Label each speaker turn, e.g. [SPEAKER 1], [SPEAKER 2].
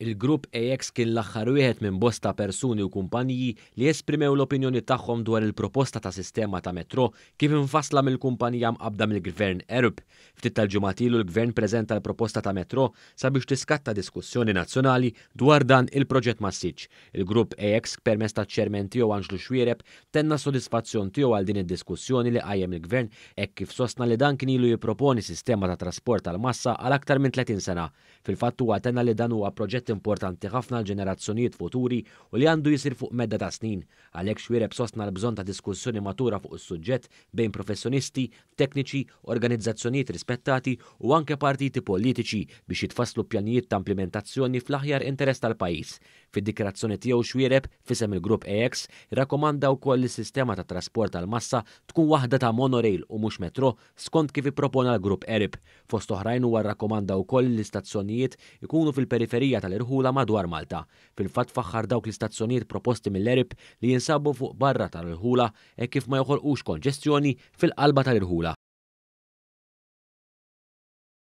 [SPEAKER 1] Il-Grupp AX kien l-aħħar wieħed minn bosta persuni u kumpaniji li esprimew l-opinjoni tagħhom dwar il-proposta ta' sistema ta' metro kif imfassla mill-kumpanija mqabbda mill-Gvern Arup. Ftit tal-ġimgħat ilu l-Gvern preżenta l-proposta ta' metro sabiex tiskatta diskussjoni nazzjonali dwar dan il-proġett massiċ. Il-Grupp AX permezz taċ-chairman tiegħu Anġlu Xuereb tenna sodisfazzjon tiegħu għal din id-diskussjoni li qajjem il-Gvern hekk kif sostna li dan kien ilu jipproponi sistema ta' trasport tal-massa għal aktar minn 30 sena. Fil-fatt huwa tenna li dan huwa proġett importanti ħafna għal ġenerazzjonijiet futuri u li għandu jisir fuq medda ta' snin. Għalhekk Xuereb sostna l-bżonn ta' diskussjoni matura fuq is-suġġett bejn professjonisti, tekniċi, organizzazzjonijiet rispettati u anke partiti politiċi biex jitfasslu pjanijiet ta' implementazzjoni fl-aħjar interess tal-pajjiż. Fid-dikjarazzjoni tiegħu Xuereb f'isem il-Grupp AX irrakkomanda wkoll li s-sistema ta' trasport tal-massa tkun waħda ta' monorail u mhux metro skont kif ippropona l-Grupp Arup. Fost oħrajn huwa rrakkomanda wkoll li l-istazzjonijiet ikunu fil-periferija tal-irħula madwar Malta. Fil-fatt faħħar dawk l-istazzjonijiet proposti mill-Arup li jinsabu fuq barra tal-irħula e kif ma joħolqux konġestjoni fil-qalba tal-irħula.